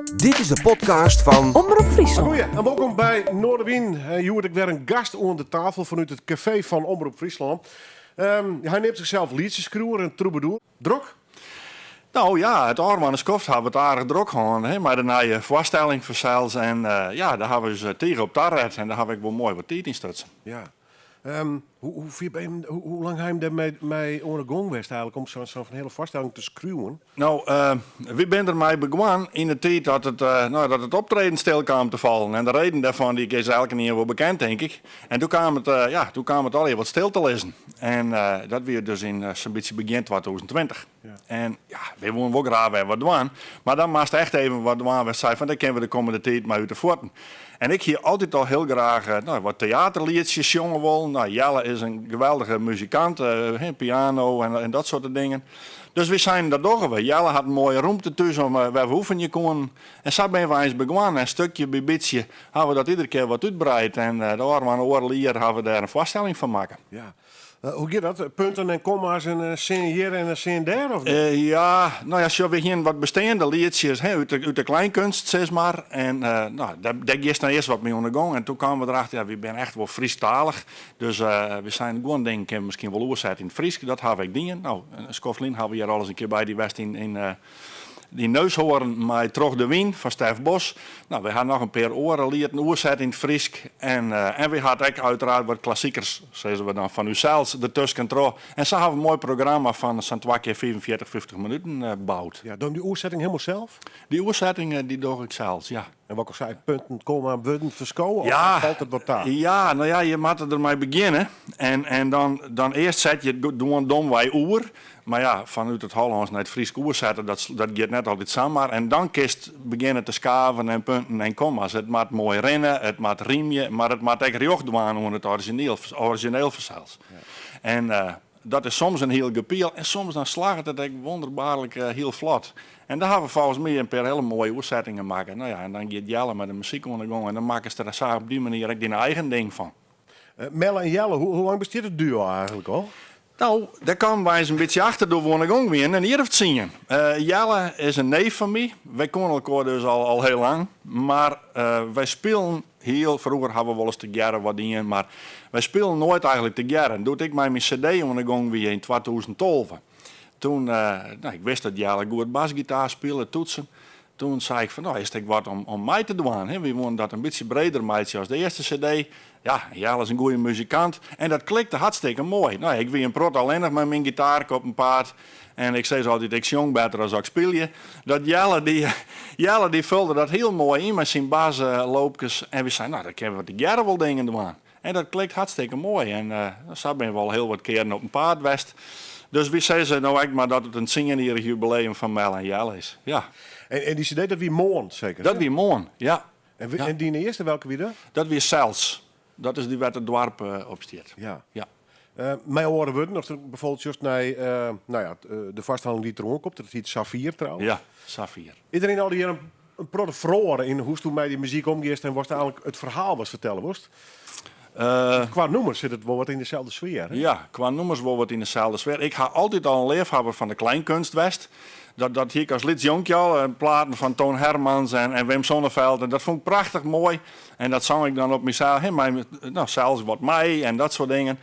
Dit is de podcast fan Omrop Fryslân. Goeie en wolkom by Noardewyn. Hjoed ek wer in gast oan de tafel fanút it kafee fan Omrop Fryslân. Hy neamt sichsels lietsjeskriuwer en trûbadoer. Drok? No ja, it ôfrûne skoft hawwe we it aardich drok hân hè, mei de nije foarstelling fansels. En ja, dêr hawwe we ús tige op taret en dêr hawwe we ek wol moai wat tiid yn stutsen. Ja. Hoe fier ben je, hoe lang ha jim dêr mei oan 'e gong west eigenlik om sa'n hiele foarstelling te skriuwen? No, wy binne der mei begûn yn de tiid dat it, no, dat it optreden stil kaam te fallen. En de reden dêrfan dy is elkenien wol bekend, tink ik. En doe kaam it, ja, doe kaam it allegear wat stil te lizzen. En dat wie dus yn sa'n bytsje begjin 2020. En ja, wy woene wol graach wer wat dwaan, mar dan moatst echt even wat dwaan wêr'tst sei fan dêr kinne we de kommende tiid mei út de fuotten. En ik hie altyd al hiel graach no, wat teaterlietsjes sjonge wollen. No, Jelle is in geweldige muzikant, piano en dat soarte dingen. Dus wy seinen dat dogge we. Jelle hat in moaie rûmte thús om wêr we oefenje koenen. En sa binne we eins begûn en stikje by bytsje hawwe we dat iedere kear wat útbreid. En de ôfrûne oardel jier hawwe we dêr in foarstelling fan makke. Ja. Eh, hoe giet dat? Punten en komma's en in sin hjir en in sin dêr? Of Ja, no ja, sjoch, wy hienen wat besteande lietsjes hè, út de kleinkunst, sis mar. En no, dêr, dêr giest dan earst wat mei oan de gong. En toen kamen we derachter, ja, wy binne echt wol Frysktalich. Dus wy seinen, guon dingen kinne we miskien wol oersette yn it Frysk. Dat hawwe we ek dien. No, in skoft lyn hawwe we hjir alris in kear by dy west yn Yn Neushoorn mei Troch de Wyn fan Stef Bos. No, wy ha noch in pear oare lieten oerset yn it Frysk. En en wy hat ek uiteraard wat klassikers, sizze we dan, fan ússels dertusken troch. En sa hawwe we in moai programma fan sa'n twa kear 45, 50 minuten boud. Ja, do dy oersetting hielendal sels? Dy oersetting dy doch ik sels, ja. En wat ik al sei, punten, komma, wurden ferskowe of falt it wat ta? Ja, no ja, je moatte dermei begjinne. En en dan dan earst set je it gewoan domwei oer. Mar ja, fanút it Hollânsk nei it Frysk oersette, dat dat giet net altyd samar. En dan kinst begjinne te skaven en punten en komma's. It moat moai rinne, it moat rymje, mar it moat ek rjocht dwaan oan it orizjineel, orizjineel fansels. En dat is soms in hiel gepiel en soms dan slagget it ek wonderbaarlik hiel flot. En dêr hawwe we folgens my in pear hiele moaie oersettingen makke. No ja, en dan giet Jelle mei de muzyk oan de gong en dan makkest der sa op dy manier ek dyn eigen ding fan. Melle en Jelle, hoe lang bestiet it duo eigenlik al? No, dêr kamen wy eins in bytsje achter doe't we oan de gong wienen, in jier of tsien. Jelle is in neef fan my. Wy koenen elkoar dus al al hiel lang. Mar wy spilen hiel, froeger hawwe we wolris tegearre wat dien, mar wy spilen noait eigenlik tegearre. Doe't ik mei myn CD oan de gong wie yn 2012, toen, no, ik wist dat Jelle goed basgitaar spile, toetsen. Toen sei ik fan, no, is it ek wat om mei te dwaan, hè? Wy woenen dat in bytsje breder meitsje as de earste CD. Ja, Jelle is in goede muzikant en dat klikte hartstikke moai. No, ik wie in protte allinnich mei myn gitaarke op 'en paad en ik sis altyd, ik sjong better as ik spylje. Dat Jelle, dy, Jelle dy fulde dat hiel moai yn mei syn basloopkes en wy seinen, no, dan kinne we tegearre wol dingen dwaan. En dat klikt hartstikke moai en sa binne we al hiel wat kearen op 'en paad west. Dus wy sizze no ek mar dat it in tsienjierrich jubileum fan Melle en Jelle is. Ja. En dy CD, dat wie Moarn seker? Dat wie Moarn, ja. En dyn earste, welke wie dat? Dat wie Sels. Dat is dy wêr't it doarp op stiet. Ja. Ja. Mei oare wurden, ast bijvoorbeeld sjochst nei no ja, de foarstelling dy't deroan komt, dat hyt Saffier trouwens. Ja, Saffier. Is der yn al dy jierren in protte feroare yn hoe'tsto mei dy muzyk omgiest en watst eigenlik it ferhaal watst fertelle wolst? Kwa nûmers sit it wol wat yn deselde sfear, hè? Ja, kwa nûmers wol wat yn deselde sfear. Ik ha altyd al in leafhawwer fan de kleinkunst west. Dat, dat hie ik as lyts jonkje al. Platen fan Toon Hermans en Wim Sonneveld. En dat fûn ik prachtich moai. En dat song ik dan op mysels, hè, mei, no, sels wat mei en dat soart dingen.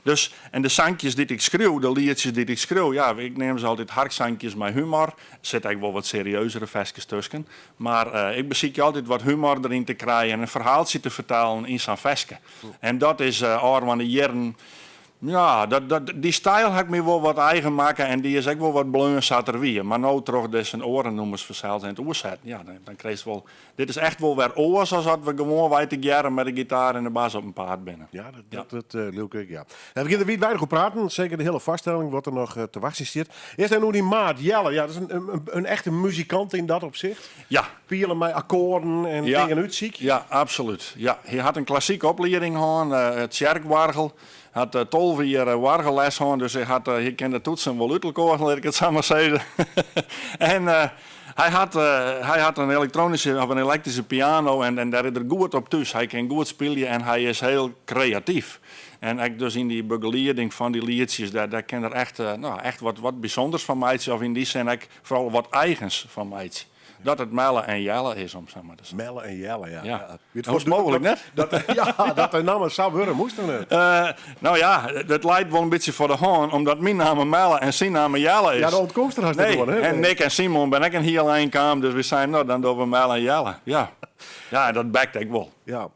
Dus, en de sankjes dy't ik skriuw, de lietsjes dy't ik skriuw, ja, ik neam se altyd harksankjes mei humor. Der sitte ek wol wat serieuzere ferskes tusken. Mar ik besykje altyd wat humor deryn te krijen en in ferhaaltsje te fertellen yn sa'n ferske. En dat is ôfrûne jierren, ja, dat, dat, dy styl ha ik my wol wat eigen makke en dy is ek wol wat bleaun sa't er wie. Mar no troch dizze oare nûmers fansels en it oersetten, ja, dan krijst wol Dit is echt wol wer oars as at we gewoanwei tegearre mei de gitaar en de bas op 'en paad binne. Ja, dat, dat, dat leau ik, ja. En we gean der wiidweidich oer praten, seker de hiele foarstelling, wat der noch te wachtsjen stiet. Earst even oer dyn maat Jelle. Ja, dat is in echte muzikant yn dat opsicht. Ja. Piele mei akkoarden en dingen útsykje. Ja, absolút. Ja, hy hat in klassike oplieding hân, it tsjerkoargel. Hat 12 jier oargelles hân, dus hy hat, hy kin de toetsen wol út elkoar, lit ik it sa mar sizze. En hy hat, hy hat in elektronyske of in elektryske piano en en dêr is er goed op thús. Hy kin goed spylje en hy is hiel kreatyf. En ek dus yn dy begelieding fan dy lietsjes, dêr, dêr kin er echt, no, echt wat, wat bysûnders fan meitsje of yn dy sin ek foaral wat eigens fan meitsje. Dat it Melle en Jelle is, om sa mar te sizzen. Melle en Jelle, ja. Ja. Hoe is mooglik net? Dat, ja, dat de namme sa wurde moast of net? No ja, dat leit wol in bytsje foar de hân, omdat myn namme Melle en syn namme Jelle is. Ja, de ûntkomst der hast net oan, hè? En Nick en Simon binne ek in hiel ein kaam, dus wy seinen, no, dan dogge we Melle en Jelle. Ja, ja en dat bekt ek wol. Ja.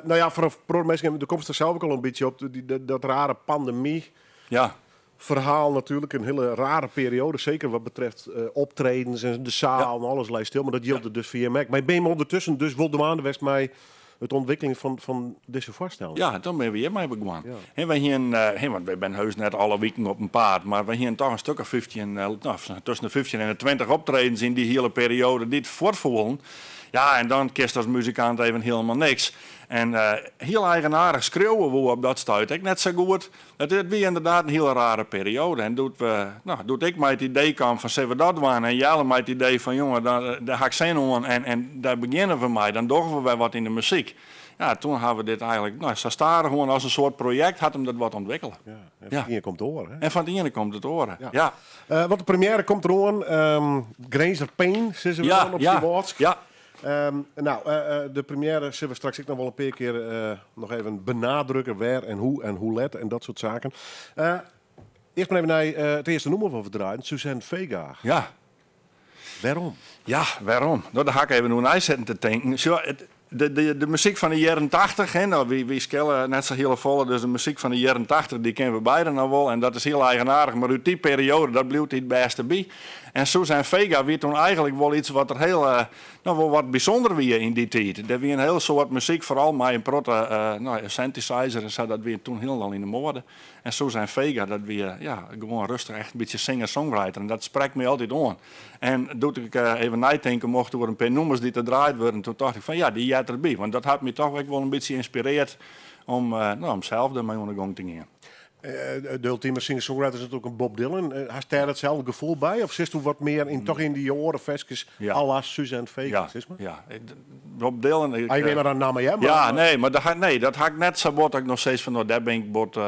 No ja, foar in protte minsken, do komst der sels ek al in bytsje op, dat rare pandemy. Ja. Ferhaal natuerlik, in hiele rare periode, seker wat betreft optredens en de saal en alles lei stil, mar dat jildt dus foar jim ek. Mar binne jim ûndertusken dus wol dwaande west mei it ûntwikkeljen fan dizze foarstelling? Ja, dan binne we hjir mei begûn. Ja. Wy hienen, want wy binne heus net alle wiken op 'en paad, mar wy hienen toch in stuk of 15, no, tusken de 15 en de 20 optredens yn dy hiele periode dy't fuortfoelen. Ja, en dan kinst as muzikant even hielendal niks. En hiel eigenaardich skriuwe woe op dat stuit ek net sa goed. It wie ynderdaad in hiele rare perioade. En doe't we, no, doe't ik mei it idee kaam fan sille we dat dwaan en Jelle mei it idee fan jonge, dêr ha ik sin oan en dêr begjinne we mei, dan dogge we wer wat yn de muzyk. Ja, toen ha we dit eigenlik, no, sa stadichoan as in soart projekt hat him dat wat ûntwikkele. Ja, en fan it iene komt it oare. En fan it iene komt it oare, ja. Want de premiêre komt deroan, Grinzer Pein, sizze we dan op syn Wâldsk. Ja. No, de premiêre sille we straks ek noch wol in pear kear noch even benadrukke, wêr en hoe en hoe let en dat soart saken. Earst mar even nei it earste nûmer wat we draaiden, Suzanne Vega. Ja. Wêrom? Ja, wêrom? No, dêr ha ik even oer nei sitten te tinken. Sjoch, de muzyk fan de jierren tachtich, hè, no, wy skille net sa hiele folle, dus de muzyk fan de jierren tachtich dy kenne we beide noch wol en dat is hiel eigenaardich, mar út dy perioade, dat bliuwt dy it bêste by. En Suzanne Vega wie toen eigenlik wol iets wat der hiel, no, wol wat bysûnder wie yn dy tiid. Der wie in hiel soad muzyk, foaral mei in protte, no, synthesizer en sa, dat wie toen hielendal yn de moade. En Suzanne Vega, dat wie, ja, gewoan rêstich, echt in bytsje singer-songwriter en dat sprekt my altyd oan. En doe't ik even neitinke mocht oer in pear nûmers dy't der draaid wurden, toen tocht ik fan ja, dy heart derby. Want dat hat my toch ek wol in bytsje ynspireard om, no, om sels dermei oan de gong te gean. De ultieme singer-songwriter is natuerlik in Bob Dylan. Hast dêr itselde gefoel by? Of sitsto wat mear yn, toch yn dy oare ferskes à la Suzanne Vega, Ja, sis mar? ja. Bob Dylan, ik, Ah, ik neam mar in namme, hear. Ja, nee, mar dat, nee, dat ha ik net sa bot dat ik noch sis fan no, dêr bin ik bot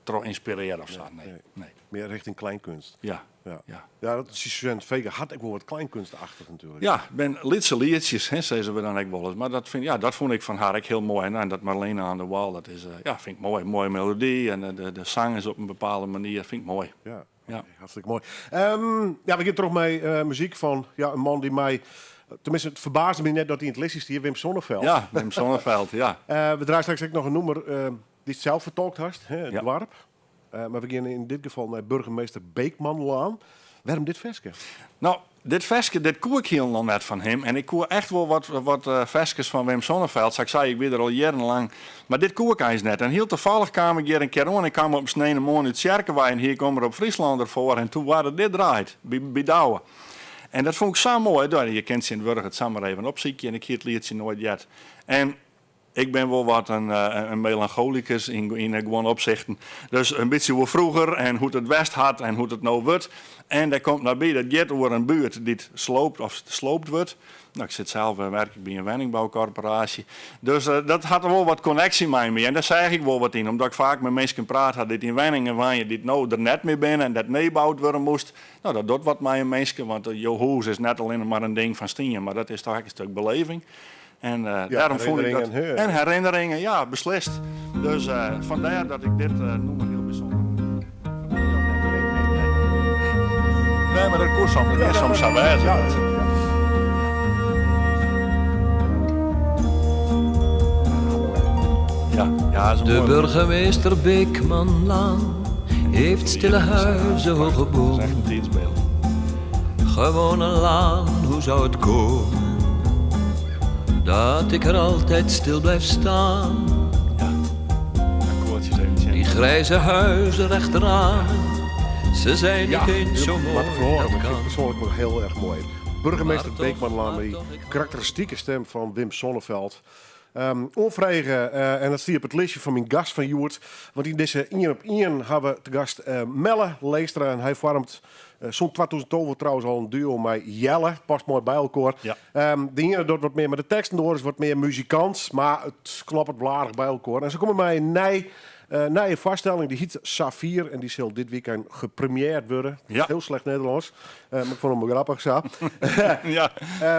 troch ynspirearre of sa. Nee, nee. Mear richting kleinkunst. Ja. Ja. Ja. Ja, dat Suzanne Vega hat ek wol wat kleinkunstachtich natuerlik. Ja, it binne lytse lietsjes, hè, sizze we dan ek wolris. Mar dat, fyn, ja, dat fûn ik fan har ek hiel moai. En dat Marlene aan de Wal, dat is, ja, fyn ik moai. Moaie melody en de sang is op in bepaalde manier, fyn ik moai. Ja. Ja. Hartstikke moai. Ja, we gean troch mei muzyk fan, ja, in man dy't my, teminsten, it ferbaasde my net dat hy yn it listje stie, Wim Sonneveld. Ja, Wim Sonneveld, ja. We draaie straks ek noch in nûmer dy'tst sels fertolkt hast, hè, It Ja. Doarp. Mar we geane yn dit gefal nei Burgemeester Beekmanlaan. Wêrom dit ferske? No, dit ferske, dit koe ik hielendal net fan him. En ik koe echt wol wat ferskes fan Wim Sonneveld. Sa't ik sei, ik wie der al jierrenlang. Mar dit koe ik eins net. En hiel tafallich kaam ik hjir in kear oan. Ik kaam op in sneonemoarn út tsjerke wei en hie ik Omrop Fryslân derfoar. En toen waard dit draaid, by Douwe. En dat fûn ik sa moai. Je kinne tsjintwurdich it samar even opsykje en ik hie it lietsje noait heard. En ik bin wol wat in melancholikus yn guon opsichten. Dus in bytsje oer froeger en hoe't it west hat en hoe't it no wurdt. En dêr komt noch by, dat giet oer in buert dy't sloopt of sloopt wurdt. No, ik sit sels, werk ik by in wenningboukorporaasje. Dus dat hat wol wat konneksje mei my en dêr seach ik wol wat yn. Omdat ik faak mei minsken praat ha dy't yn wenningen wenje dy't no der net mear binne en dêr't nij boud wurde moast. No, dat docht wat mei in minske, want jo hûs is net allinnich mar in ding fan stien, mar dat is toch ek in stik beleving. En dêrom fûn ik dat. En herinneringen, ja, beslist. Dus fandêr dat ik dit nûmer hiel bysûnder fyn. Nee, mar dat koe soms, dat kin soms sa wêze. Ja, ja, is in De moai. Burgemeester Beekmanlaan heeft stille huizen, hoge Dat is bomen. echt in tiidsbyld. Gewone laan, hoe zou het komen dat ik er altijd stil blijf staan? Ja, akkoardsjes even Die tsjen. grijze huizen rechteraan, ze zijn Ja, niet eens zo maar mooi, te verhoren, dat maar ik vind het kan. persoonlijk wel heel erg mooi. Burgemeester Maar toch, Beekmanlaan, maar die toch, ik hou- karakteristieke stem fan Wim Sonneveld. Oanfrege, en dat stie op it listje fan myn gast fan hjoed. Want yn dizze Ien op Ien ha we te gast Melle Leegstra. En hy foarmet sûnt 2012 trouwens al in duo mei Jelle. Past moai by elkoar. Ja. De iene docht wat mear mei de teksten, de oare is wat mear muzikant. Mar it kloppet wol aardich by elkoar. En se komme mei in nij Nije foarstelling, dy hyt Saffier en dy sil dit wykein gepremiêrd wurde. Ja. Hiel slecht Nederlânsk, mar ik fûn him wol grappich sa. Ja.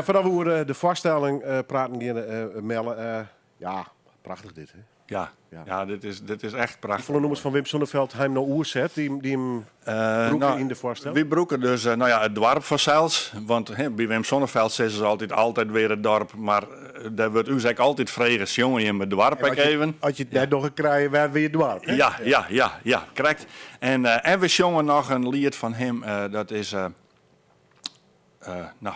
Foardat we oer de foarstelling praten geane, Melle, ja, prachtich dit, hè? Ja, Ja. ja dit is echt prachtich. Hoefolle nûmers fan Wim Sonneveld ha jim no oerset, dy't jim brûke Nou, yn de foarstelling? Wy brûke dus nou ja, it doarp fansels. Want hè, by Wim Sonneveld sizze se altyd, altijd weer het dorp. Mar dêr wurdt ús ek altyd frege, sjonge jim it doarp ek even? As je it net dogge, krije wy wer it doarp. Hè? Ja, ja, ja, ja, krekt. En we sjonge noch in liet fan him, dat is, nou,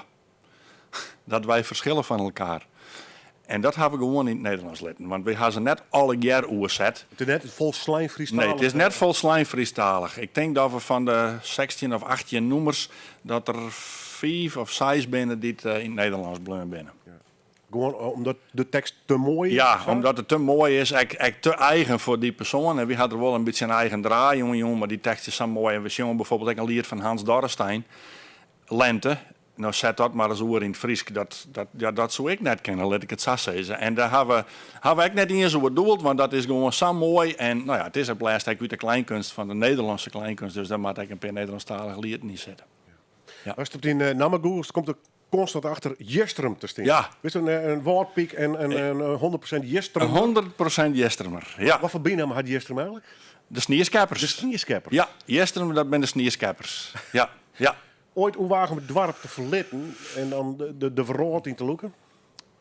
dat wij verschillen van elkaar. En dat ha we gewoan yn it Nederlânsk litten, want wy ha se net allegear oerset. It is net folslein Frysktalich. Nee, it is net folslein Frysktalich. Ik tink dat we fan de 16 of 18 nûmers, dat der fiif of seis binne dy't yn it Nederlânsk bleaun binne. Ja. Gewoan omdat de tekst te moai is? Ja, omdat it te moai is, ek te eigen foar dy persoan. En wy ha der wol in bytsje in eigen draai oan jûn, mar dy tekst is sa moai. En we sjonge bijvoorbeeld ek in liet fan Hans Dorrestein, Lente. No set dat mar ris oer yn it Frysk, dat, ja, dat soe ik net kinne, lit ik it sa sizze. En dêr ha we, ha we ek net iens oer doeld, want dat is gewoan sa moai. En no ja, it is op lêst ek út de kleinkunst fan de Nederlânske kleinkunst, dus dêr moat ek in pear Nederlânsktalige lieten yn sitte. Ja. Ast op dyn namme googelst, komt der konstant achter Jistrum te stean. Ja. Bist in Wâldpyk en in 100% Jistrumer? 100% Jistrumer, ja. Wat foar bynamme hat Jistrum eigentlik? De snieskeppers. De snieskeppers? Ja, Jistrum, dat binne de snieskeppers. Ja, ja. Oait oerwage om it doarp te ferlitten en dan de wrâld yn te lûken?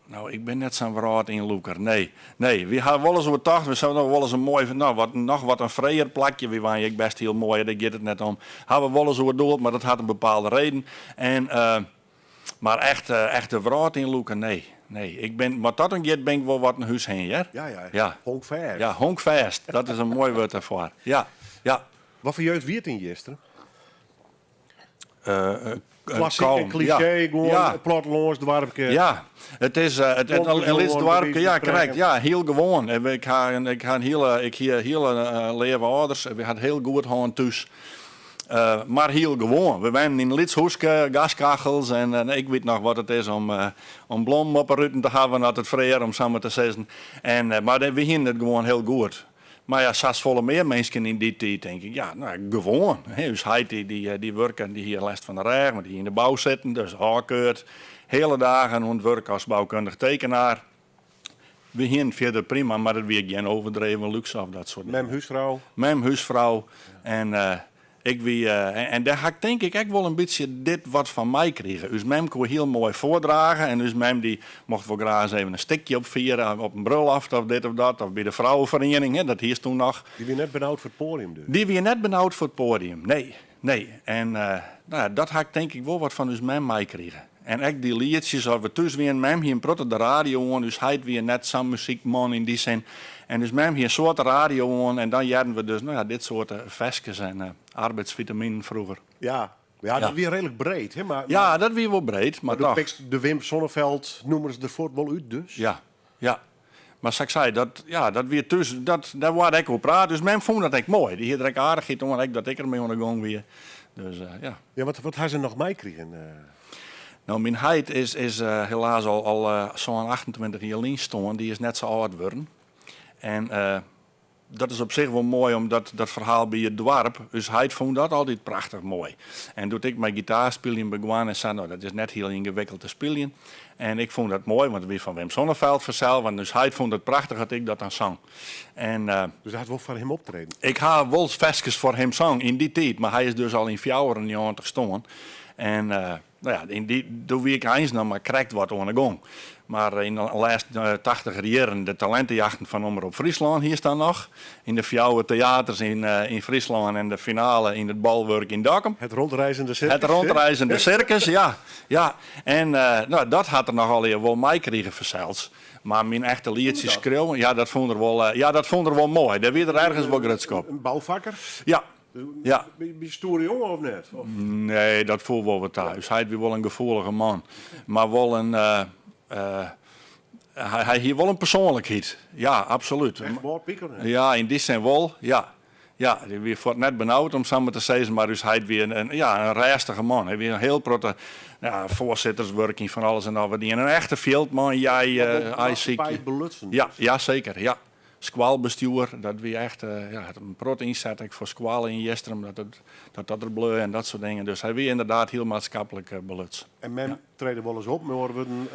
No, ik bin net sa'n wrâldynlûker, nee. Nee, wy ha wolris oer tocht, we soene noch wolris in moai, no, wat, noch wat in frejer plakje, wy wenje ek bêst hiel moai, dêr giet it net om, ha we wolris oer doeld, mar dat hat in bepaalde reden. En, mar echt, echt de wrâld ynlûke, nee. Nee, ik bin, wat dat oangiet bin ik wol wat in húshin, hear. Ja, ja. Ja. Honkfêst. Ja, honkfêst, dat is in moai wurd dêrfoar. Ja, ja. Wat foar jeugd wie it yn Jistrum? Klassyk en klisjee, gewoan in plattelânsdoarpke. Ja, it is in lyts doarpke, ja, krekt. Ja, hiel gewoan. Ik ha in hiele, ik hie hiele leave âlders, we ha it hiel goed hân thús. Mar hiel gewoan. We wennen yn in lyts húske, gaskachels en ik wit noch wat it is om blommen op 'e ruten te hawwen as it frear, om samar te sizzen. En, mar wy hienen it gewoan hiel goed. Mar ja, sa as folle mear minsken yn dy tiid tink ik, ja, no, gewoan. Ús heit dy wurke en dy hie lêst fan de rêch, want dy hie yn de bou sitten, dus ôfkeurd. Hiele dagen oan it wurk as boukundich tekenaar. We hienen fierder prima, mar it wie gjin overdreven lúkse of dat soart dingen. Mem húsfrou? Mem húsfrou. En Ik wie, en dêr ha ik tink ik ek wol in bytsje dit wat fan meikrige. Us mem koe hiel moai foardrage en ús mem dy mocht wol graach ris even in stikje opfiere op in brulloft of dit of dat, of by de frouweferiening, hè, dat hiest toen noch. Dy wie net benaud foar it poadium dus? Dy wie net benaud foar it poadium, nee, nee. En no ja, dat ha ik tink ik wol wat fan ús mem meikrige. En ek dy lietsjes, as we thús wienen, mem hie in protte de radio oan, ús heit wie net sa'n muzykman yn dy sin. En ús mem hie in soad de radio oan en dan hearden we dus, no ja, dit soarte ferskes en arbeidsfitaminen froeger. Ja, ja, dat wie reedlik breed, hè? Mar, Ja, dat wie wol breed, mar mar toch. do pikst de Wim Sonneveld nûmers der fuort wol út dus? Ja, ja. Mar sa't ik sei, dat, ja, dat wie thús, dat, dêr waard ek oer praat. Us mem fûn dat ek moai. Dy hie der ek aardichheid oan, ek dat ik der mei oan de gong wie. Dus ja. Ja, wat ha se noch meikrigen? No, myn heit is helaas al sân, 28 jier lyn stoarn. Dy is net sa âld wurden. En dat is op sich wol moai, omdat dat ferhaal by it doarp, ús heit fûn dat altyd prachtich moai. En doe't ik mei gitaarspyljen begoan en sa, no, dat is net hiel yngewikkeld te spyljen. En ik fûn dat moai, want it wie fan Wim Sonneveld fansels, want ús heit fûn dat prachtich dat ik dat dan song. En, Dus do hast wol foar him optreden? Ik ha wol ferskes foar him song yn dy tiid, mar hy is dus al yn 94 stoarn. En no ja, yn dy, doe wie ik eins noch mar krekt wat oan 'e gong. Mar yn de lêste tachtiger jierren, de talintejachten fan Omrop Fryslân hiest dan noch. Yn de fjouwer teaters yn Fryslân en de finale yn it Bolwurk yn Dokkum. Het rondreizende circus. Het rondreizende circus, ja. Ja. En no, dat hat er noch allegear wol meikrigen fansels. Mar myn echte lietsjes skriuwen, ja, dat fûn er wol, ja, dat fûn er wol moai. Dêr wie er ergens wol grutsk op. In boufakker? Ja. Ja. Wie in stoere jonge of net? Of? Nee, dat foel wol wat ta. Us heit wie wol in gefoelige man. Mar wol in, hy hie wol in persoanlikheid. Ja, absolút. Echt Wâldpiker? Ja, yn dy sin wol, ja. Ja, dy wie fuort net benaud om samar te sizzen, mar ús heit wie in, ja, in rêstige man. Hy wie in hiel protte, ja, foarsitterswurk yn fan alles en noch wat dien. In echte fjildman, jij, Maatschappij belutsen. Ja, ja, seker, ja. Skoalbestjoer, dat wie echt, ja, hat in protte ynset ek foar skoalle yn Jistrum, dat it, dat dat der bleau en dat soart dingen. Dus hy wie ynderdaad hiel maatskiplik belutsen. En mem trede wolris op, mei oare wurden.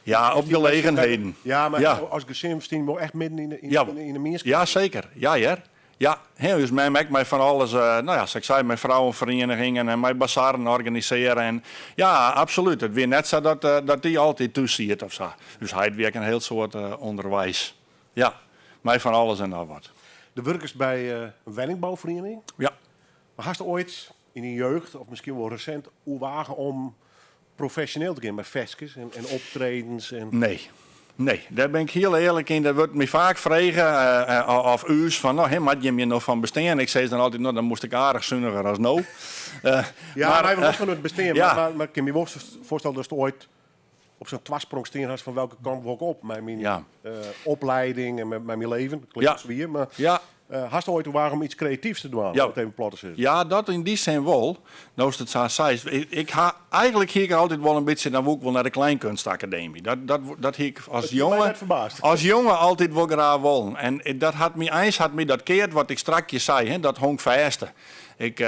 Ja, op gelegenheden. Ja, mar Ja. as gesin stean wol echt midden yn de, yn, Ja. yn de mienskip. Ja, seker. Ja, hear. Ja, hè, ús mem ek mei fan alles, no ja, sa't ik sei, mei frouwenferienigingen en mei bazarren organisearje en ja, absolút. It wie net sa dat, dat dy altyd thús siet of sa. Us heit wie ek in hiel soad ûnderweis. Ja, mei fan alles en noch wat. Do wurkest by in wenningbouferiening. Ja. Mar hast oait yn dyn jeugd, of miskien wol resint, oerwage om profesjoneel te gean mei ferskes en optredens? En... Nee. Nee, dêr bin ik hiel earlik yn. Der wurdt my faak frege, of ús, fan no, hè, moat jim hjir no fan bestean? Ik sis dan altyd, no, dan moast ik aardich suniger as no. Ja, mar, mar even los fan it bestean. ja. Mar ik kin my wol foarstelle datst oait op sa'n twasprong stean hast fan welke kant wol ik op mei myn oplieding en mei myn leven. Klinkt swier, mar hast oait oerwage om iets kreatyfs te dwaan, om it even plat te sizzen? Ja, dat yn dy sin wol. No'tst it sa seist. Ik ha, eigentlik hie ik altyd wol in bytsje, dan woe ik wol nei de Kleinkunstacademie. Dat hie ik as Dat my jonge, net ferbaasd. as jonge altyd wol graach wollen. En dat hat my, eins hat my dat keard wat ik strakjes sei, hè, dat hong fêst. Ik,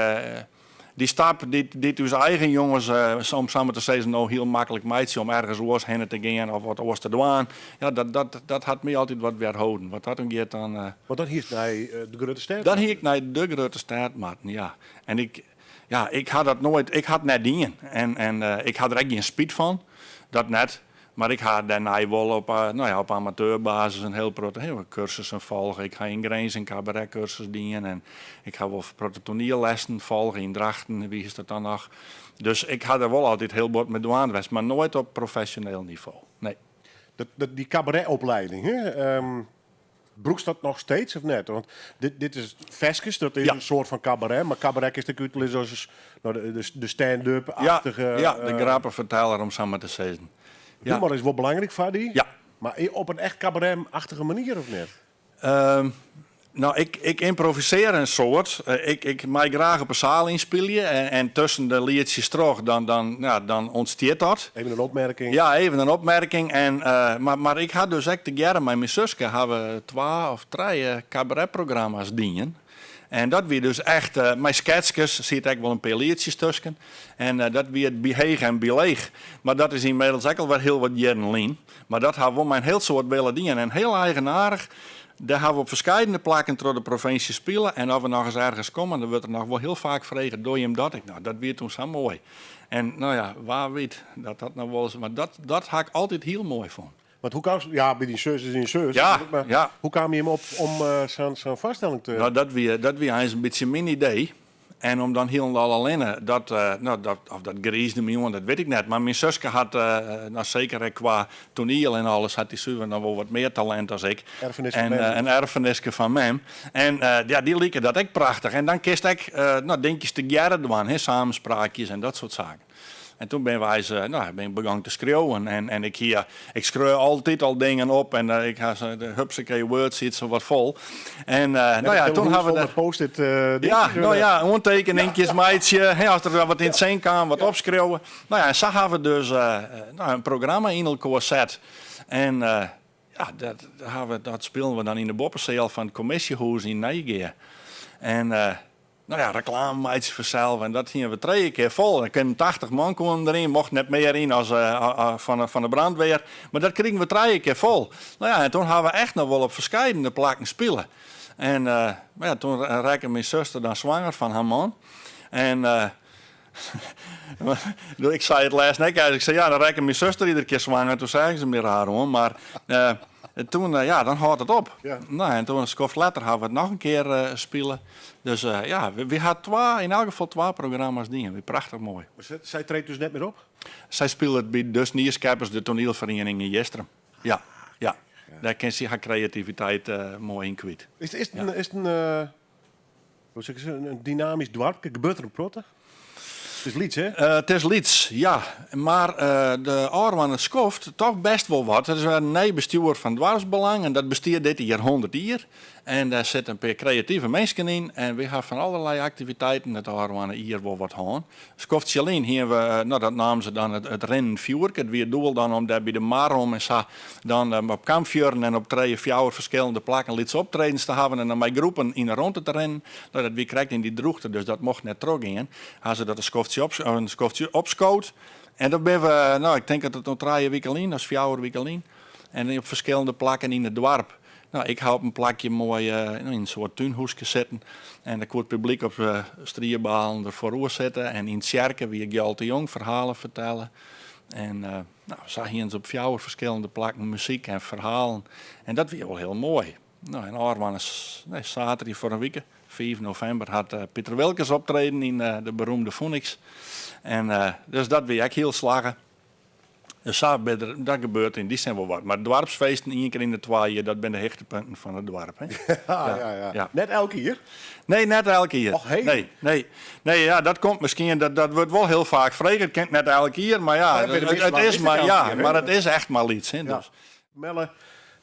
Dy stap dy't ús eigen jonges, om samar te sizzen, no hiel maklik meitsje om ergens oars hinne te gean of wat oars te dwaan, ja, dat hat my altyd wat wjerholden. Wat dat oangiet dan. Want dan hiest nei de grutte stêd Dan hie ik nei de grutte stêd moatten, ja. En ik, ja, ik ha dat noait, ik ha it net dien. En ik ha der ek gjin spyt fan, dat net. Mar ik ha dêrnei wol op, no ja, op amateurbasis in hiel protte, hè, kursussen folge. Ik ha yn Grins in kabaretkursus dien en ik ha wol in protte toaniellessen folge yn Drachten, wie is dat dan noch. Dus ik ha der wol altyd hiel bot mei dwaande west, mar noait op profesjoneel nivo, nee. Dat, dy kabaretopleiding, hè? Brûkst dat noch steeds of net? Want dit is ferskes, dat is in soart fan kabaret, mar kabaret kinst ek útlizze as no, de stand-up-achtige... Ja, ja, de grappenferteller om sa mar te sizzen. Ja. Humor is wol belangryk foar dy. Ja. Mar op in echt kabaret-achtige manier of net? No, ik ymprovisearje in soad. Ik mei graach op 'e saal ynspylje en tusken de lietsjes troch, dan, ja, dan ûntstiet dat. Even in opmerking. Ja, even in opmerking. En, mar ik ha dus ek tegearre mei myn suske ha we twa of trije kabaretprogramma's dien. En dat wie dus echt mei sketskes, siet ek wol in pear lietsjes tusken. En dat wie it by heech en by leech. Mar dat is ynmiddels ek al wer hiel wat jierren lyn. Mar dat ha we mei in hiel soad wille dien. En hiel eigenaardich, dêr ha we op ferskeidene plakken troch de provinsje spile. En as we noch ris ergens komme, dan wurdt der noch wol hiel faak frege, doe jim dat ek noch? Dat wie toen sa moai. En no ja, wa wit dat dat noch wolris... Mar dat ha ik altyd hiel moai fûn. Want hoe kaamst... Ja, by dyn sus is dyn sus. Mar hoe kaam jim op om sa'n foarstelling te... No, dat wie eins in bytsje myn idee. En om dan hielendal allinne, dat, no, dat, of dat griisde my oan, dat wit ik net. Mar myn suske hat, no, seker ek kwa toaniel en alles, hat dy suver noch wol wat mear talint as ik. Erfeniske En, mem. In erfeniske fan mem. En ja, dy like dat ek prachtich. En dan kinst ek, no, dinkjes tegearre dwaan, hè, samenspraakjes en dat soart saken. En toen binne wy, no, bin ik begûn te skriuwen. En ik hie, ik skreau altyd al dingen op en ik ha de hupsakee Word siet sa wat fol. En no ja, toen ha we de post-it Ja, no ja, oantekeninkjes meitsje, hè, as der wat yn it sin kaam, wat opskriuwe. No ja, en sa ha we dus no, in programma yn elkoar set. En ja, dat, ha we, dat spilen we dan yn de boppeseal fan it kommisjehûs yn Nijegea. En No ja, reklame meitsje fansels en dat hiene we trije kear fol. Der koenen 80 man koenen deryn, mocht net mear yn as fan de brandweer. Mar dat krigen we trije kear fol. No ja, en toen ha we echt noch wol op ferskeidene plakken spile. En mar ja, toen rekke myn suster dan swanger fan har man. En ik sei it lêsten ek eins, ik sei ja, dan rekke myn suster iedere kear swanger. Toen seagen se my raar oan, mar toen, ja, dan hâldt it op. No, en toen in skoft letter ha we it noch in kear spile. Dus ja, wy ha twa, yn elk gefal twa programma's dien. Wie prachtich moai. Mar sy treedt dus net mear op? Sy spilet by De Sniersskeppers, de toanielferiening yn Jistrum. Ja, ja. Dêr kin sy har kreativiteit moai yn kwyt. Is it in, is it in, hoe sil ik sizze, in dynamysk doarpke? Gebeurt der in protte? It is lyts, hè? It is lyts, ja. Mar de ôfrûne skoft toch bêst wol wat. Der is wer in nij bestjoer fan Doarpsbelang en dat bestiet dit jier 100 jier. En dêr sitte in pear kreative minsken yn en wy ha fan allerlei aktiviteiten it ôfrûne jier wol wat hân. Skoftsje lyn hiene we, no dat namen se dan it rinnend fjoerke. It wie it doel dan om dêr by de mar om en sa dan op kampfjurren en op trije, fjouwer ferskillende plakken lytse optredens te hawwen en dan mei groepen yn 'e rûnte te rinnen. No dat wie krekt yn dy drûchte, dus dat mocht net trochgean. Ha se dat in skoftsje opskood. En dat binne we, no ik tink dat it no trije wike lyn of fjouwer wike lyn, en op ferskillende plakken yn it doarp. No, ik ha op in plakje moai yn in soart túnhûske sitten en dêr koe it publyk op striebalen der foaroer sitte. En yn tsjerke wie Gjalt de Jong ferhalen fertelle. En no, sa hiene se op fjouwer ferskillende plakken muzyk en ferhalen. En dat wie wol hiel moai. No, en ôfrûne nee, saterdei foar in wike, 5 novimber, hat Piter Wilkens optreden yn de beroemde FunX. En dus dat wie ek hiel slagge. Dus sa der, dat gebeurt yn dy sin wol wat. Mar doarpsfeesten ien kear yn de 2 jier, dat binne de hichtepunten fan it doarp. Hè? Ja. Net elk jier? Nee, net elk jier. Och, hey. Nee, nee. Nee, ja, dat komt miskien, dat wurdt wol hiel faak frege. It kin net elk jier, mar ja, Ja, by de measte it is is mar, it ja, elk jier, hè? mar it is echt mar lyts. Hè, dus. Melle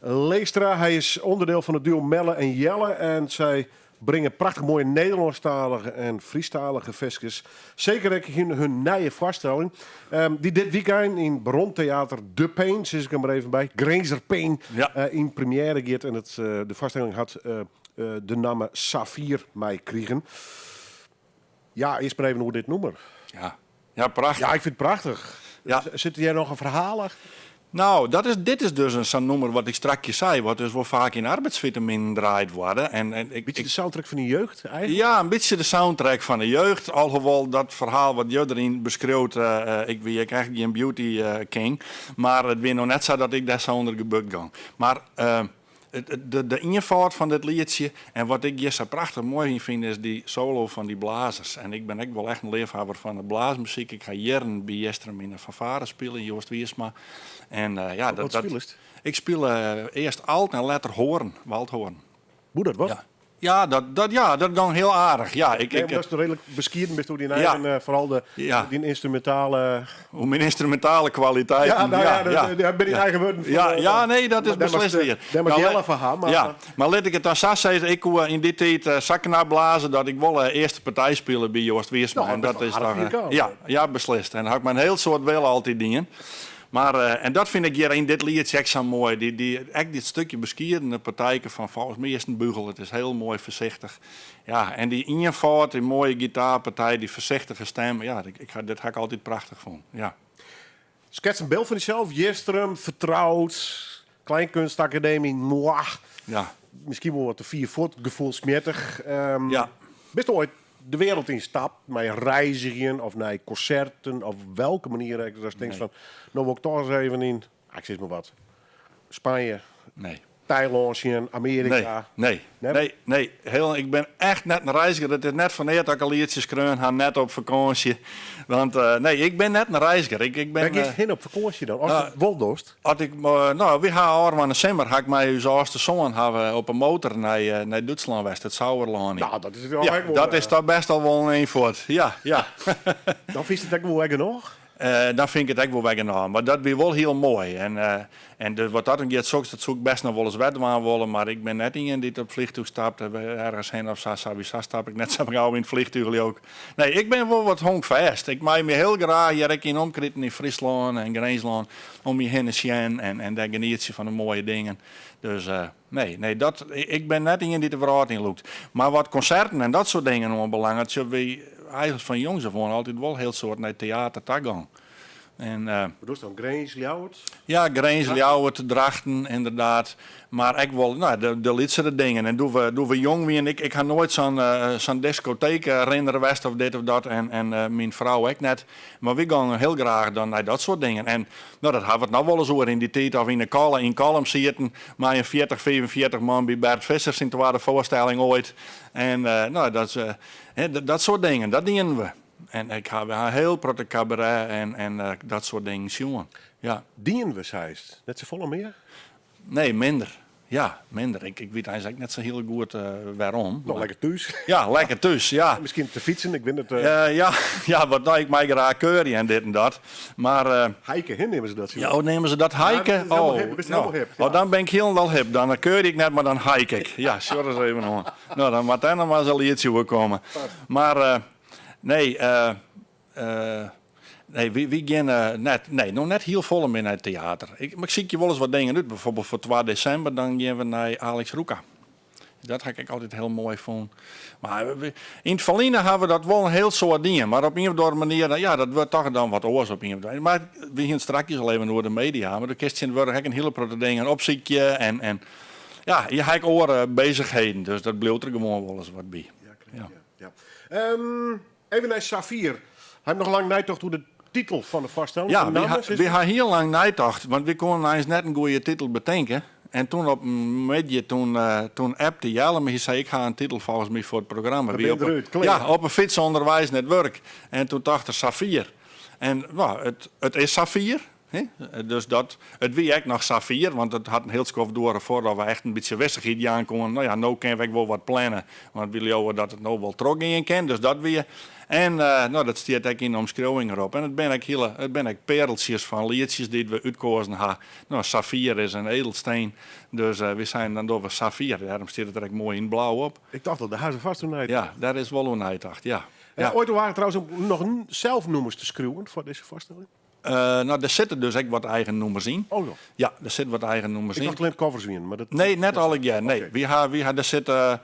Leegstra, hy is ûnderdiel fan it duo Melle en Jelle. En sy bringe prachtich moaie Nederlânsktalige en Frysktalige ferskes. Seker ek yn hun nije foarstelling, dy't dit wykein yn Baron Theater De Peen, sis ik der mar even by, Grinzer Peen, yn premjêre giet. En de foarstelling hat de namme Saffier meikrigen. Ja, earst mar even oer dit nûmer. Ja, ja prachtich. Ja, ik fyn it prachtich. Sit hjir noch in ferhaal achter? No, dit is dus sa'n nûmer wat ik strakjes sei, wat dus wol faak yn arbeidsfitaminen draaid wurde. En ik, Bytsje de soundtrack fan de jeugd eigentlik? Ja, in bytsje de soundtrack fan de jeugd. Alhoewol dat ferhaal wat jo deryn beskriuwt, ik wie ek echt gjin beauty king. Mar it wie noch net sa dat ik dêr sa ûnder gebukt gong. Mar de ienfâld fan dit lietsje en wat ik hjir sa prachtich moai yn fyn is dy solo fan dy blazers. En ik bin ek wol echt in leafhawwer fan de blaasmuzyk. Ik ha jierren by Jistrum yn de fanfare spile, Joost Wiersma. En, ja, Wat spilest? Ik spile earst alt en letter hoarn, waldhoarn. Hoe dat wat? Ja. Ja, dat gong hiel aardich. Ja, Nee, ik, dat is reedlik beskieden bist oer dyn eigen, foaral dyn ynstrumintale... Oer myn ynstrumintale kwaliteiten. Ja, no ja, dat binne dyn eigen wurden. Ja, nee, dat is beslist wier. Dêr moat Jelle foar ha. Mar Ja, mar lit ik it dan sa sizze, ik koe yn dy tiid sa knap blaze dat ik wol earste partij spile by Joost Wiersma. No, en dat dat is is wel toch, aardich vierkant. Ja, ja, beslist. En dat ha ik mei in hiel soad wille altyd dien. Mar, en dat fyn ik hjir yn dit lietsje ek sa moai. Ek dit stikje beskiedene partijke fan folgens my is it in bugel. It is hiel moai foarsichtich. Ja, en dy ienfâld, dy moaie gitaarpartij, dy foarsichtige stim. Ja, dit ha ik altyd prachtich fûn. Ja. Skets in byld fan dysels. Jistrum, fertroud, Kleinkunstacademie, mwah. Miskien wol wat te fier fuort, gefoelsmjittich. Bist oait de wereld ynstapt mei reizgjen of nei konserten of welke manier ek, datst tinkst Nee. fan, no wol ik toch ris even yn, ah, ik sis mar wat, Spanje, Nee. Tailân sjen, Amearika. Nee, nee, Nee? nee, nee. Ik bin echt net in reizger. It is net foar neat dat ik in lietsje skreaun ha, net op fakânsje. Want nee, ik bin net in reizger. Ik bin, Wêr giest hinne op fakânsje dan? As Nou, it wol dochst? As ik, no, wy ha ôfrûne simmer ha ik mei ús âldste soan ha we op 'e motor nei Dútslân west, it Sauerlân yn. Nou, dat is wel Ja, ek wol, dat is toch bêst al wol in ein fuort. Ja, ja. Dan fynst it ek wol wer genôch? Dan fyn ik it ek wol wer genôch. Mar dat wie wol hiel moai. En wat dat oangiet, soks, dat soe ik bêst noch wolris wer dwaan wolle. Mar ik bin net ien dy't op fleantúch stapt en ergens hinne of sa. Sawiesa stap ik net sa gau yn it fleantúch, leau ik. Nee, ik bin wol wat honkfêst. Ik mei my hiel graach hjir ek yn omkriten yn Fryslân en Grinslân om my hinne sjen en dêr genietsje fan de moaie dingen. Dus nee, nee, dat, ik bin net ien dy't de wrâld yn lûkt. Mar wat konserten en dat soart dingen oanbelanget, sjoch, wy eigentlik fan jongs af oan altyd wol hiel soad nei teater ta gong. En, Wat bedoelst dan? Grins, Ljouwert? Ja, Grins, Ljouwert, Drachten, ynderdaad. Mar ek wol, no, de lytsere dingen. En doe't we jong wiene, ik ha noait sa'n diskoteekrinner west of dit of dat. En myn frou ek net. Mar wy gongen hiel graach dan nei dat soart dingen. En no, dat ha we it noch wolris oer yn dy tiid of yn de Kalle yn Kollum sieten mei in 40, 45 man by Bert Visscher syn twadde foarstelling oait. En no, dat, hè, dat soart dingen, dat dienen we. En we ha hiel protte kabaret en dat soart dingen sjoen. Ja. Dienen we, seist? Net safolle mear? Nee, minder. Ja, minder. Ik, ik wit eins ek net sa hiel goed wêrom. No, lekker thús. Ja, lekker thús, ja. Miskien te fytsen, ik wit it. Ja, ja, want nou, ik mei graach keurje en dit en dat. Mar... Hike, hè, neame se dat. Ja, oh, neame se dat hike? Ja, oh, hip, bist no. hip. Ja. Oh, dan bin ik hielendal hip. Dan keurje ik net, mar dan hike ik. Ja, sjoch ris even oan. No, dan moat dêr noch mar ris in lietsje oer komme. Mar, nee, nee, wy geane net, nee, no net hiel folle mear nei it teater. Ik, mar ik sykje wolris wat dingen út. Bijvoorbeeld foar 2 desimber, dan geane we nei Alex Roeka. Dat ha ik ek altyd hiel moai fûn. Mar yn it ferline hawwe we dat wol in hiel soad dien. Mar op ien of oare manier, ja, dat wurdt toch dan wat oars op ien of oare manier. Mar we hiene it strakjes al even oer de media. Mar do kinst tsjintwurdich ek in hiele protte dingen opsykje. En, en ja, je ha ek oare beuzichheden. Dus dat bliuwt der gewoan wolris wat by. Ja, ja. ja. Even nei Saffier. Ha jim noch lang neitocht oer de titel fan de foarstelling? Ja, wy ha hiel lang neitocht, want wy koenen eins net in goede titel betinke. En toen op in middei, toen, toen appte Jelle my, hy sei, ik ha in titel folgens my foar it programma. Wie op, derút, ja, op 'e fyts ûnderweis nei it wurk. En toen tocht er Saffier. En no, it is safier. Dus dat, it wie ek noch safier, want it hat in hiel skoft duorre foardat we echt in bytsje wissichheid jaan koenen. No ja, no kinne we ek wol wat planne, want wy leauwe dat it no wol trochgean kin. Dus dat wie. En no, dat stiet ek yn de omskriuwing erop. En it binne ek hiele, it binne ek peareltsjes fan lietsjes dy't we útkoazen ha. No, saffier is in edelsteen, dus wy seinen dan dogge we saffier. Dêrom stiet it der ek moai yn it blau op. Ik tocht al, dêr ha se fêst oer neitocht. Ja, dêr is wol oer neitocht, ja. Ja. Oait oerwage trouwens om noch sels nûmers te skriuwen foar dizze foarstelling? No, der sitte dus ek wat eigen nûmers yn. Oh ja. Ja, der sitte wat eigen nûmers yn. Ik tocht allinnich covers wienen, mar dat... Nee, net allegear. Nee. Oké. Wy ha, wy ha, der sitte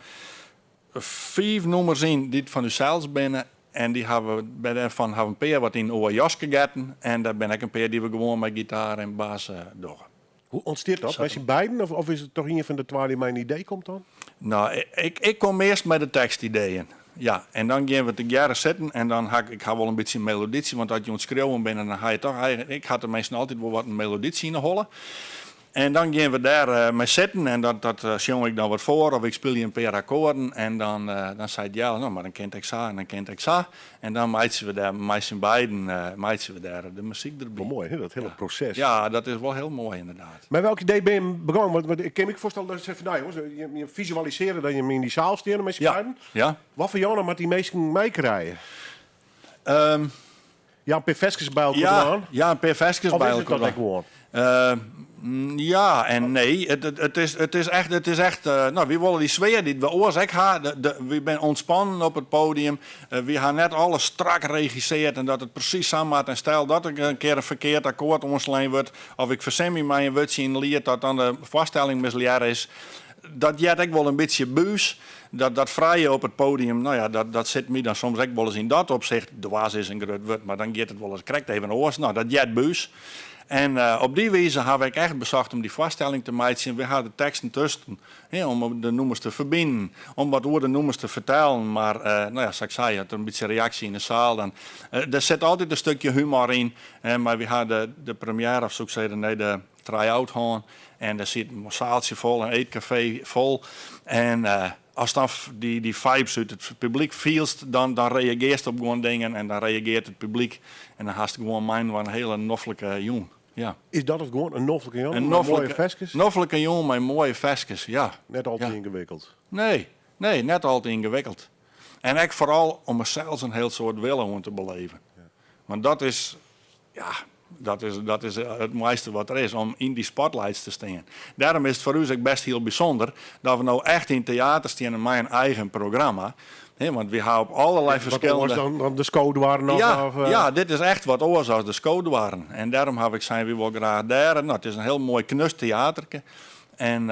fiif nûmers yn dy't fan ússels binne. En dy hawwe, by dêrfan hawwe in pear wat yn oar jaske getten. En der binne ek in pear dy't we gewoan mei gitaar en bas dogge. Hoe ûntstiet dat? Mei syn beiden? Of, of is it toch ien fan de twa dy't mei in idee komt dan? No, ik, ik kom earst mei de tekstideeën. Ja, en dan gean we tegearre sitten en dan ha ik, ik ha wol in bytsje in melodytsje, want as je oan it skriuwen binne, dan ha je toch eigen, ik ha teminsten altyd wol wat in melodytsje yn 'e holle. En dan gean we dêr eh, mei sitten en dat, dat eh, sjong ik dan wat foar of ik spylje in pear akkoarden en dan, eh, dan seit Jelle, no, mar dan kin it ek sa en dan kin it ek sa. En dan meitsje we dêr mei syn beiden meitsje we dêr de muzyk derby. Wol moai, hè, dat hiele proses. Ja, dat is wol hiel moai ynderdaad. Mei welk idee binne jim begûn? Want, want ik kin my foarstelle dat je sizze fan, no jonges, je fisualisearje dat jim yn dy saal steane mei syn beiden. Ja. Wat foar Jona moat dy minsken meikrije? Ja, in pear ferskes by elkoar ja, dwaan. Ja, in pear ferskes Of by is it elkoar dat ek gewoan? Ja en nee. It, is, it is echt, it is echt no, wy wolle dy sfear dy't we oars ek ha. De, wy binne ûntspannen op it podium. Wy ha net alles strak regisseard en dat it presys sa moat. En stel dat der in kear in ferkeard akkoard oanslein wurdt of ik fersin my mei in wurdsje yn in liet dat dan de foarstelling mislearre is. Dat heart ek wol in bytsje by ús. Dat, dat frije op it podium, no ja, dat, dat sit my dan soms ek wolris yn dat opsicht. Dwers is in grut wurd, mar dan giet it wolris krekt even oars. No, dat heart by ús. En op dy wize ha we ek echt besocht om dy foarstelling te meitsjen. Wy ha de teksten tusken, hè, om de nûmers te ferbinen, om wat oer de nûmers te fertellen. Mar no ja, sa't ik sei, as der in bytsje reaksje yn de saal, dan der sit altyd in stikje humor yn. Mar wy ha de, de première, of soe ik sizze, nee, de try-out hân. En der siet in saaltsje fol, in eetkafee fol. En ast dan dy, dy vibes út it publyk fielst, dan, dan reagearst op guon dingen en dan reageart it publyk. En dan hast gewoan mei-inoar in hiele noflike jûn. Ja. Is dat it gewoan, in noflike jûn? In Mei moaie ferskes? Noflike jûn mei moaie ferskes, ja. Net al te Ja. yngewikkeld. Nee, nee, net al te yngewikkeld. En ek foaral om der sels in hiel soad wille oan te beleven. Want dat is, ja, dat is, dat is it moaiste wat der is, om yn dy spotlights te stean. Dêrom is it foar ús ek best hiel bysûnder dat we no echt yn teater steane mei in eigen programma. Hè, want wy ha op allerlei Wat ferskillende... oars dan, dan de skodoarren of... Ja, of, ja, dit is echt wat oars as de skodoarren. En dêrom haw ik sein, wy wolle graach dêr. No, it is in hiel moai knus teaterke. En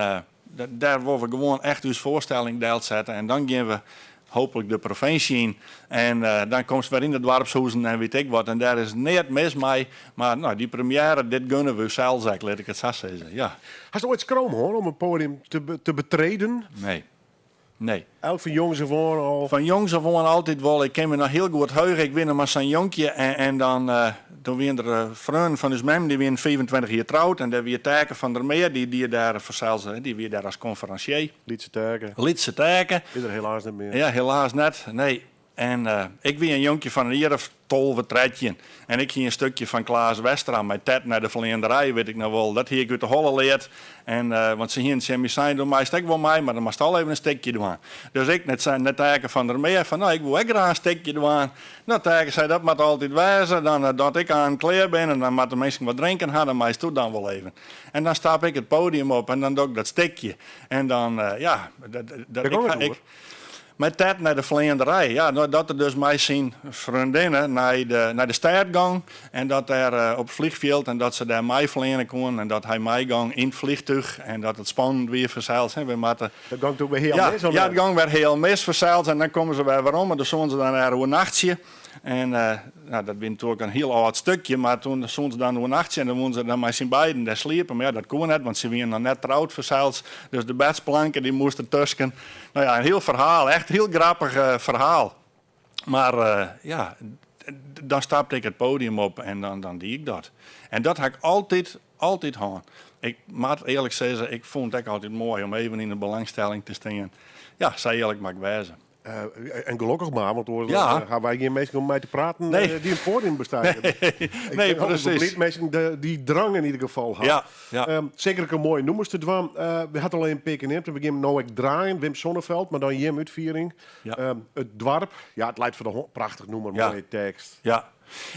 dêr wolle we gewoan echt ús foarstelling delsette. En dan gean we hooplik de provinsje yn. En dan komst wer yn de doarpshûzen en wit ik wat. En dêr is neat mis mei. Mar no, dy première, dit gunne we ússels ek, lit ik it sa sizze. Ja. Hast oait skroom hân om in poadium te, te betreden? Nee. Nee. Elk fan jongs af oan al? Fan jongs af oan altyd wol. Ik kin my noch hiel goed heuge. Ik wie noch mar sa'n jonkje en, en dan, doe wiene der freonen fan ús mem, dy wiene 25 jier troud en dêr wie Taeke van der Meer, dy die dêr fansels, dy wie dêr as konferansier. Lytse Taeke. Lytse Taeke. Is der helaas net mear. Ja, helaas net, nee. En ik wie in jonkje fan in jier of 12, 13. En ik hie in stikje fan Klaas Westra mei Tet nei de fleanderij, wit ik noch wol. Dat hie ik út de holle leard. En, want se hiene tsjin my sein, do meist ek wol mei, mar dan moatst al even in stikje dwaan. Dus ik, net nei Taeke van der Meer, fan no, ik woe ek graach in stikje dwaan. No, Taeke sei, dat moat altyd wêze, dan dat ik aan klear bin en dan moatte de minsken wat drinken ha, dan meisto dan wol even. En dan stap ik it podium op en dan doch ik dat stikje. En dan, ja, dat, dat, ik, ik, Mei Tet nei de fleanderij. Ja, no, dat er dus mei syn freondinne nei de, nei de stêd gong en dat dêr eh, op it vliegfjild en dat se dêr meifleane koenen en dat hy meigong yn it vliegtuig en dat it spannend wie fansels. Hè, we moatte Dat gong toen wer hiel ja, mis? Of ja, it gong wer hiel mis fansels en dan komme se wer werom en dan soene se dan dêr oernachtsje. En eh, nou, dat wie natuerlik in hiel âld stikje, mar toen soene se dan oernachtsje en dan woene se dan mei syn beiden dêr sliepe. Mar ja, dat koe net, want se wiene noch net troud fansels. Dus de bedsplanke dy moast dertusken. Nou ja, in hiel ferhaal, echt hiel grappich eh, ferhaal. Mar eh, ja, dan stapte ik it podium op en dan, dan die ik dat. En dat ha ik altyd, altyd hân. Ik moat earlik sizze, ik fûn it ek altyd moai om even yn de belangstelling te stean. Ja, sa earlik moat ik wêze. Eh, en gelokkich mar, want oars Ja. eh, ha wy gjin minsken om mei te praten Nee. eh, dy't in podium bestige. Nee, Ik nee, ben altyd precies. bliid minsken de, dy drang yn ieder gefal ha. Ja, ja. Seker ek in moaie nûmers te dwaan. Eh, we hat al in pear kear neamd en we gean no ek draaien. Wim Sonneveld, mar dan jim útfiering. Ja. It doarp, ja, it leit foar de hân. Prachtich nûmer, Ja. moaie tekst. Ja.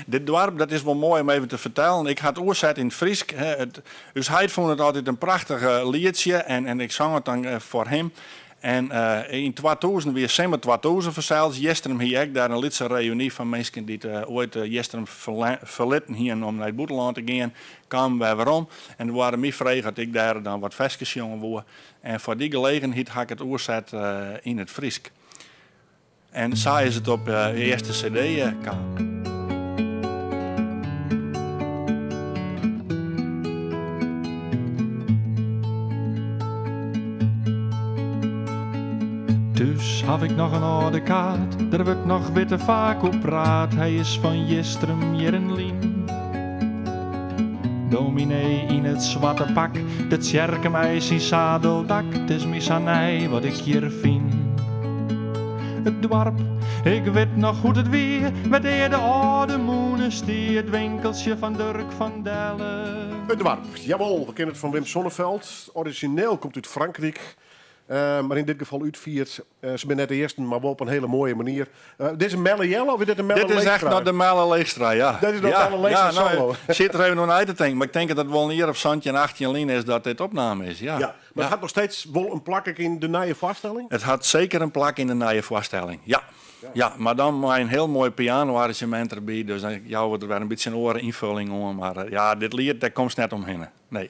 Dit doarp, dat is wol moai om even te fertellen. Ik ha it oerset yn it Frysk. Hè. It, ús heit fûn it altyd in prachtich eh, lietsje en, en ik song it dan eh, foar him. En eh, yn 2000 wie simmer 2000 fansels. Jistrum hie ek dêr in lytse reüny fan minsken dy't eh, oait eh, Jistrum ferlitten hienen om nei it bûtenlân te gean. Kamen wer werom en der waarden my frege oft ik dêr dan wat ferskes sjonge woe. En foar dy gelegenheid ha ik it oerset eh, yn it Frysk. En sa is it op de earste CD kaam. Thús haw ik noch in âlde kaart, der wurdt noch witte faak oer praat. Hy is fan Jistrum jierren lyn. Dominee yn it swarte pak, de tsjerke mei syn sadeldak. It is my sa nij wat ik hjir fyn. It doarp, ik wit noch hoe't it wie, wêr't ea de âlde mûne stie, it winkeltsje fan Durk van Dellen. It doarp, jawol, we kenne it fan Wim Sonneveld. Orizjineel komt út Frankryk. Eh, mar yn dit gefal útfierd. Eh, se binne net de earsten, mar wol op in hiele moaie manier. Eh, dit is in Melle Jelle of is dit in Melle Dit is echt Leegstra? noch de Melle Leegstra, ja. Dit is noch ja, Melle Leegstra ja, nou, solo. Ik sit der even oan nei te tinken, mar ik tink dat it wol in jier of 17, 18 lyn is dat dit opnaam is. Ja. Ja, mar it hat noch steeds wol in plak ek yn de nije foarstelling? It hat seker in plak yn de nije foarstelling, ja. Ja, mar dan mei in hiel moai piano-arranzjemint derby, dus dan jouwe we der wer in bytsje in oare ynfolling oan. Mar eh, ja, dit liet, dêr komst net omhinne. Nee.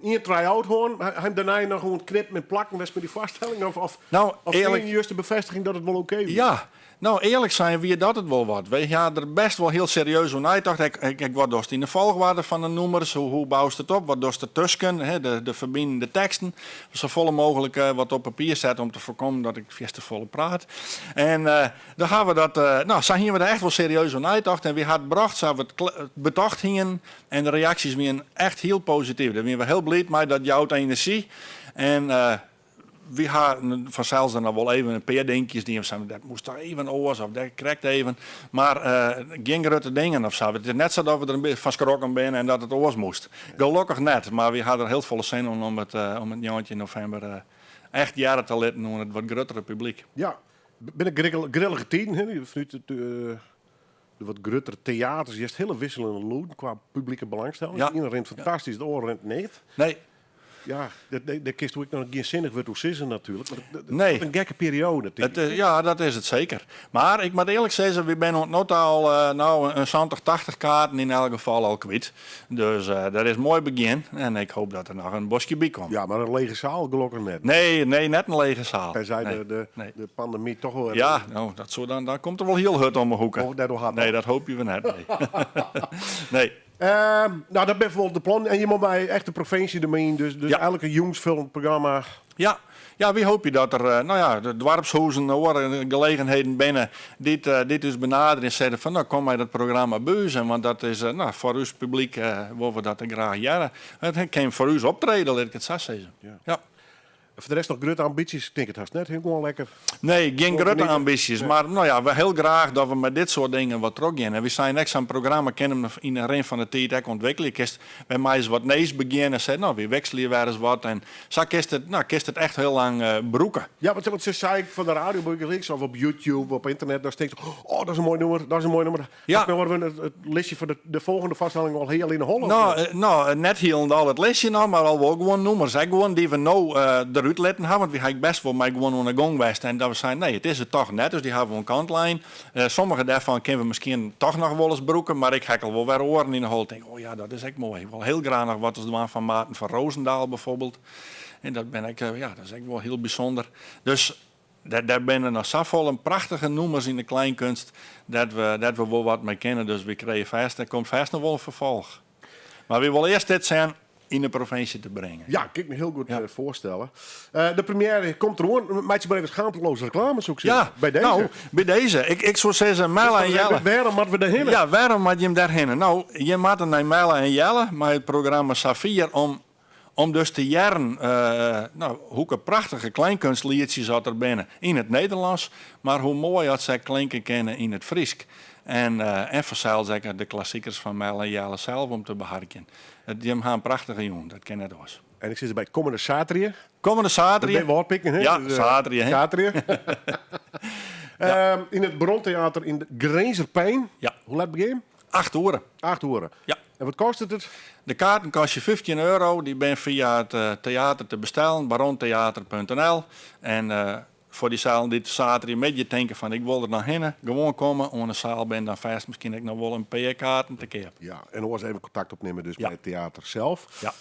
Ien try-out hân. Ha jim dêrnei noch oan it knippen en plakken west mei dy foarstelling? Of, of, Nou, of earlik- wie just de befêstiging dat it wol oké wie? Ja, no earlik sein wie dat it wol wat. Wy ha der best wol hiel serieus oer neitocht. Ek, ek, ek wat dochst yn de folchoarder fan de nûmers? Hoe, hoe boust it op? Wat dochst dertusken? Hè, de, de ferbinende teksten. Safolle mooglik eh, wat op papier set om te foarkommen dat ik fierste folle praat. En eh, dan ha we dat, eh, no, sa hiene we der echt wol serieus oer neitocht. En wy ha it brocht sa't we it kle- betocht hienen. En de reaksjes wienen echt hiel posityf. Dêr wiene we hiel bliid mei. Dat jout enerzjy. En eh, wy ha fansels der noch wol even in pear dinkjes dien. Dat moast toch even oars of dêr krekt even. Mar eh, gjin grutte dingen of sa. It is net sa dat we der in bytsje fan skrokken binne en dat it oars moast. Gelokkich net. Mar wy ha der hiel folle sin oan om it, eh, om it 19 novimber eh, echt hearre te litten oan it wat gruttere publyk. Ja, binne grillige tiden, hè? Fanút it, eh, de wat gruttere teaters, hearst hiele wikseljende lûden kwa publike belangstelling. Ja. De iene rint fantastysk, de oare rint net. Nee, Ja, dêr kinst ek noch gjin sinnich wurd oer sizze natuerlik. Mar it Nee. is in gekke perioade. tink It ik. is, ja, dat is it seker. Mar ik moat earlik sizze, wy binne oant no ta al eh, no, in 70, 80 kaarten yn elk gefal al kwyt. Dus eh, dat is in moai begjin. En ik hoopje dat der noch in boskje by komt. Ja, mar in lege seal gelokkich net. Nee, nee, net in lege seal. Tenzij Nee, de, nee. de pandemy toch wol... Ja, no, dat soe dan, dan komt der wol hiel hurd om 'e hoeke. Oh, dêr hat Nee, dat hoopje we net. Nee. nee. No, dat binne wol de plannen. En je moatte by echt de provinsje dermei, dus Ja. eigentlik in jûnsfilmprogramma. Programma. Ja, ja, wy hoopje dat der eh, no ja, de doarpshuzen, oare gelegenheden binne dy't, eh, dy't ús benaderje en sizze fan no, kom mei dat programma by ús. En want dat is, eh, no, foar ús publyk eh, wolle we dat graach hearre. It kin foar ús optrede, lit ik it sa sizze. Ja. Ja. Foar de rest noch grutte ambysjes? Ik tink it hast net, gewoan lekker. Nee, gjin Gewoan grutte genieten. ambysjes. Nee. Mar no ja, we hiel graach dat we mei dit soart dingen wat trochgean. En wy seinen ek, sa'n programma kin him yn de rin fan de tiid ek ûntwikkelje. Kinst wer mei ris wat nijs begjinne. Sei, no, wy wikselje wer ris wat. En sa kinst it, no, kinst it echt hiel lang brûke. Ja, want se sei ik fan de radio bygelyks, of op YouTube, op ynternet, dan tinkst, oh, dat is in moai nûmer, dat is in moai nûmer. Ja. Hast no it listje foar de folgjende foarstelling al hiel yn 'e holle? No, no, net hielendal it listje noch, mar al wol gewoan nûmers. Ek gewoan dy't we no derút litten ha, want wy ha ek bêst wol mei guon oan 'e gong west en dat we seinen, nee, it is it toch net, dus dy hawwe we oan kant lein. Sommige dêrfan kinne we miskien toch noch wolris brûke, mar ik ha ek al wol wer oaren yn 'e holle. Tink, oh ja, dat is ek moai. Ik wol hiel graach noch wat ris dwaan fan Maarten van Roosendaal bijvoorbeeld. En dat bin ik, ja, dat is ek wol hiel bysûnder. Dus dêr binne noch safolle prachtige nûmers yn de kleinkunst dêr't we, dêr't we wol wat mei kinne. Dus wy krije fêst, der komt fêst noch wol in ferfolch. Mar wy wolle earst dit sjen yn de provinsje te bringen. Ja, kin ik my hiel goed Ja. foarstelle. De première komt deroan. Meitsje mar even schaamteloos reklame, soe ik sizze. Ja, By dizze. no, by dizze. Ik soe sizze Melle en Jelle. Wêrom moatte we dêrhinne? Ja, wêrom moat jim dêrhinne? No, jim moatte nei Melle en Jelle mei it programma Saffier om Om dus te hearren no, hoekke prachtige kleinkunstlietsjes at der binne yn it Nederlânsk, mar hoe moai at sy klinke kinne yn it Frysk. En, en fansels ek de klassikers fan Melle en Jelle sels om te beharkjen. It, jim ha in prachtige jûn, dat kin net oars. En ik sis derby, kommende saterdei. Kommende saterdei. Dat binne Wâldpiken, hè? Ja, Dus, saterdei, hè? Saterdei. Yn it Barontheater yn de Grinzer Pein. Ja. Hoe let begjin? 8 oere. 8 oere. Ja. En wat kostet it? De kaarten kostje 15 euro. Dy binne fia it teater te bestellen, barontheater.nl. En foar dysels dy't saterdeitemiddei tinke fan ik wol der noch hinne, gewoan komme. Oan de saal binne dan fêst miskien ek noch wol in pear kaarten te keap. Ja, en oars even kontakt opnimme dus Ja. by it teater sels. Ja.